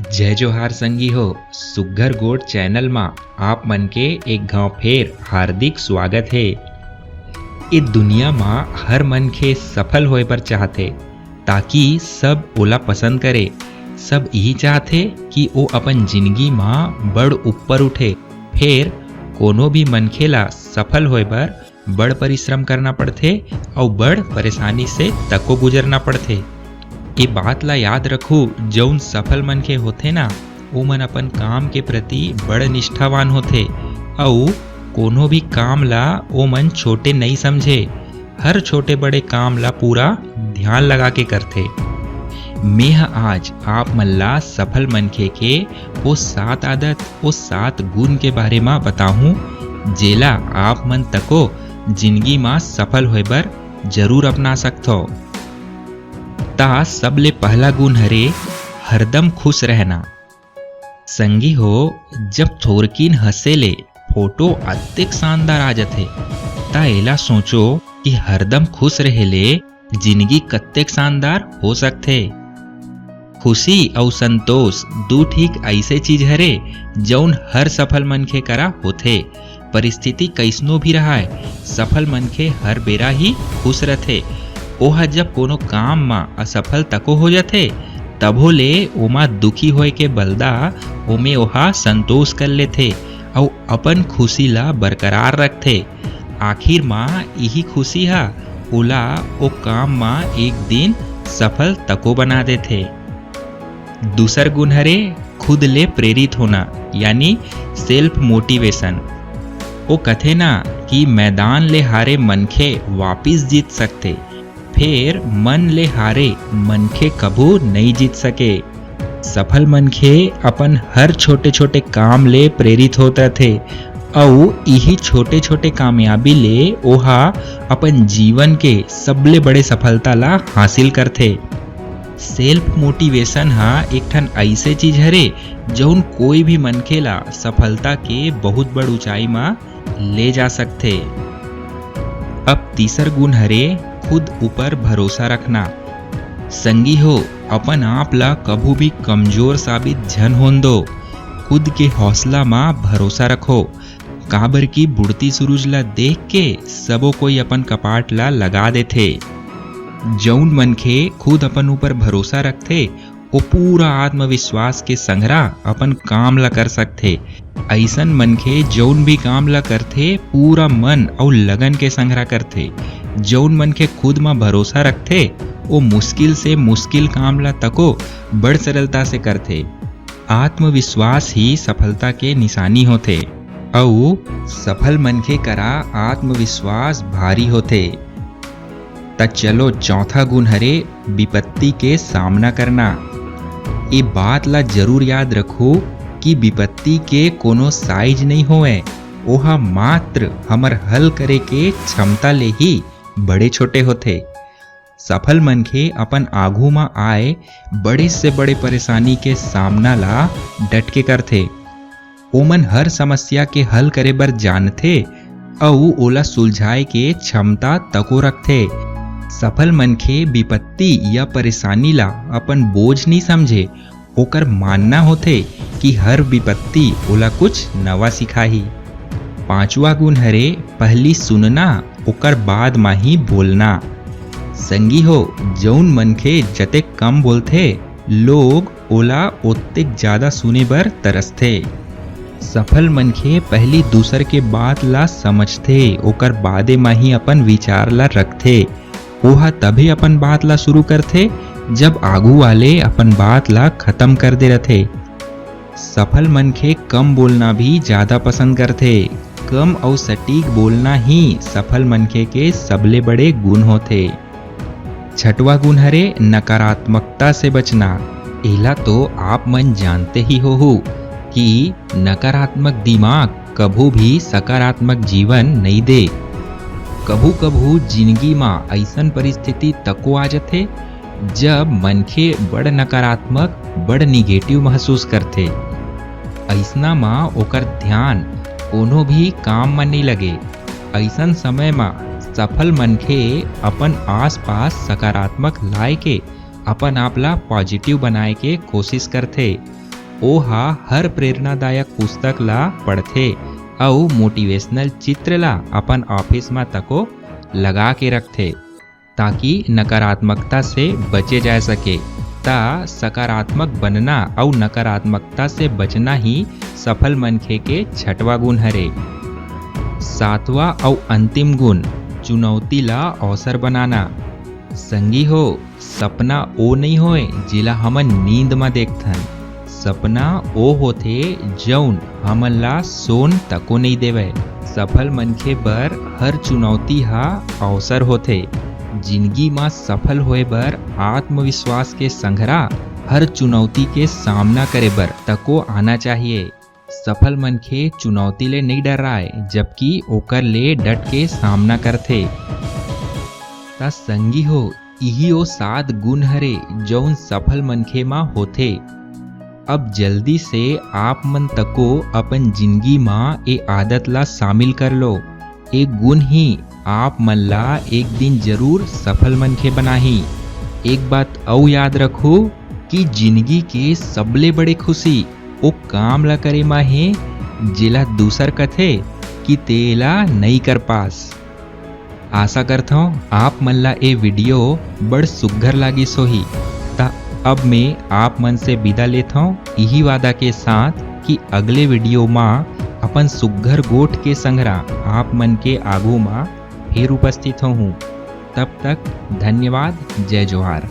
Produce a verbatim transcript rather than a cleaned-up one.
जय जोहार संगी हो, सुग्घर गोठ चैनल मा आप मन के एक घांव फेर हार्दिक स्वागत हे। ए दुनिया मा हर मनखे सफल होए बर चाहथे, ताकि सब ओला पसंद करे। सब इही चाहथे कि ओ अपन जिनगी मा बड़ ऊपर उठे। फेर कोनो भी मनखे ला सफल होए बर बड़ परिश्रम करना पड़थे अउ बड़ परेशानी से तको गुजरना पड़थे। ए बात ला याद रखू, जउन सफल मनखे होथे ना, ओमन अपन काम के प्रति बड़ निष्ठावान होथे अउ कोनो भी काम ला ओमन छोटे नइ समझे। हर छोटे बड़े काम ला पूरा ध्यान लगा के करथे। मेंह आज आप मन ला सफल मनखे के ओ सात आदत, ओ सात गुण के बारे मा बताहूं, जेला आप मन तको जिनगी मा सफल होए बर जरूर अपना सकथव। ता सबले पहला गुण हरे हरदम खुश रहना। संगी हो, जब थोरकिन हंसे ले फोटो अतेक शानदार आ जथे, ता एला सोचो कि हरदम खुश रहे ले जिनगी कतेक शानदार हो सकथे। खुशी अउ संतोष दू ठीक अइसे चीज हरे, जउन हर सफल मनखे करा होथे। परिस्थिति कइसनो भी रहय, सफल मनखे हर बेरा ही खुश रथे। ओह जब कोनो काम म असफल तको हो जथे, तभो ले ओमा दुखी होए के बलदा ओमे ओहा संतोष कर लेथे अउ अपन खुशी ला बरकरार रखथे। आखिर म इही खुशी ह ओला ओ काम म एक दिन सफल तको बना देथे। दूसर गुण हरे खुद ले प्रेरित होना, यानी सेल्फ मोटिवेशन। ओ कथे ना कि मैदान ले हारे मनखे वापिस जीत सकथे, फेर मन ले हारे मनखे कभू नइ जीत सके। सफल मनखे अपन हर छोटे-छोटे काम ले प्रेरित होत रथे, अउ इही छोटे-छोटे कामयाबी ले ओहा अपन जीवन के सबले बड़े सफलता ला हासिल करथे। सेल्फ मोटिवेशन ह एक ठन अइसे चीज हरे, जउन कोई भी मनखे ला सफलता के बहुत बड़ ऊंचाई म ले जा सकथे। अब तीसर गुण हरे खुद ऊपर भरोसा रखना। संगी हो, अपन आप ला कभू भी कमजोर साबित झन होन दो। खुद के हौसला म भरोसा रखो, काबर कि बुड़ती सूरज ला देख के सबो कोई अपन कपाट ला लगा देथे। जउन मनखे खुद अपन ऊपर भरोसा रखथे, ओ पूरा आत्मविश्वास के संघरा अपन काम ला कर सकथे। अइसन मनखे जउन भी काम ला करथे, पूरा मन अउ लगन के संघरा करथे। जउन मनखे खुद म भरोसा रखथे, ओ मुश्किल से मुश्किल काम ला तको बड़ सरलता से करथे। आत्मविश्वास ही सफलता के निशानी होथे, अउ सफल मनखे करा आत्मविश्वास भारी होथे। त चलो, चौथा गुण हरे विपत्ति के सामना करना। ए बात ला जरूर याद रखो कि विपत्ति के कोनो साइज नइ होवय, ओहा मात्र हमर हल करे के क्षमता ले ही बड़े छोटे होथे। सफल मनखे अपन आघू म आए बड़े से बड़े परेशानी के सामना ला डट के करथे। ओमन हर समस्या के हल करे बर जानथे अउ ओला सुलझाए के क्षमता तको रखथे। सफल मनखे विपत्ति या परेशानी ला अपन बोझ नइ समझे, ओकर मानना होथे कि हर विपत्ति ओला कुछ नवा सिखाही। पांचवा गुण हरे पहली सुनना, ओकर बाद म ही बोलना। संगी हो, जउन मनखे जतेक कम बोलथे, लोग ओला ओतेक जादा सुने बर तरसथे। सफल मनखे पहली दूसर के बात ला समझथे, ओकर बादे म ही अपन विचार ला रखथे। ओहा तभे अपन बात ला शुरू करथे, जब आगू वाले अपन बात ला खतम कर दे रथे। सफल मनखे कम बोलना भी जादा पसंद करथे। कम अउ सटीक बोलना ही सफल मनखे के सबले बड़े गुण होथे। छठवा गुण हरे नकारात्मकता से बचना। एला तो आप मन जानते ही होहू कि नकारात्मक दिमाग कभू भी सकारात्मक जीवन नइ दे। कभू-कभू जिनगी म अइसन परिस्थिति तको आ जथे, जब मनखे बड़ नकारात्मक, बड़ निगेटिव महसूस करथे। अइसना म ओकर ध्यान कोनो भी काम म नइ लगे। अइसन समय म सफल मनखे अपन आसपास सकारात्मक लाए के अपन आप ला पॉजिटिव बनाए के कोशिश करथे। ओ हा हर प्रेरणादायक पुस्तक ला पढ़थे अउ मोटिवेशनल चित्र ला अपन ऑफिस म तको लगा के रखथे, ताकि नकारात्मकता से बचे जा सके। त सकारात्मक बनना अउ नकारात्मकता से बचना ही सफल मनखे के छठवा गुण हरे। सातवां अउ अंतिम गुण, चुनौती ला अवसर बनाना। संगी हो, सपना ओ नइ होय, जेला हमन नींद म देखथन। सपना ओ होथे, जऊन हमन ला सोन तको नइ देवय। सफल मनखे बर हर चुनौती ह अवसर होथे। जिनगी म सफल होए बर आत्मविश्वास के संघरा हर चुनौती के सामना करे बर तको आना चाहिए। सफल मनखे चुनौती ले नइ डराय, जबकि ओकर ले डट के सामना करथे। त संगी हो, इही ओ सात गुण हरे, जऊन सफल मनखे म होथे। अब जल्दी से आप मन तको अपन जिनगी म ए आदत ला शामिल कर लो। ए गुण ही आप मन ला एक दिन जरूर सफल मनखे बनाही। एक बात अउ याद रखो कि जिनगी के सबले बड़े खुशी ओ काम ला करे म हे, जेला दूसर कथे कि तेला नइ कर पास। आशा करथौं आप मन ला ए वीडियो बड़ सुग्घर लागिस होही। त अब मैं आप मन से विदा लेथौं, इही वादा के साथ कि अगले वीडियो म अपन सुग्घर गोठ के संघरा आप मन के आगू म फेर उपस्थित होहूं। तब तक धन्यवाद, जय जोहार।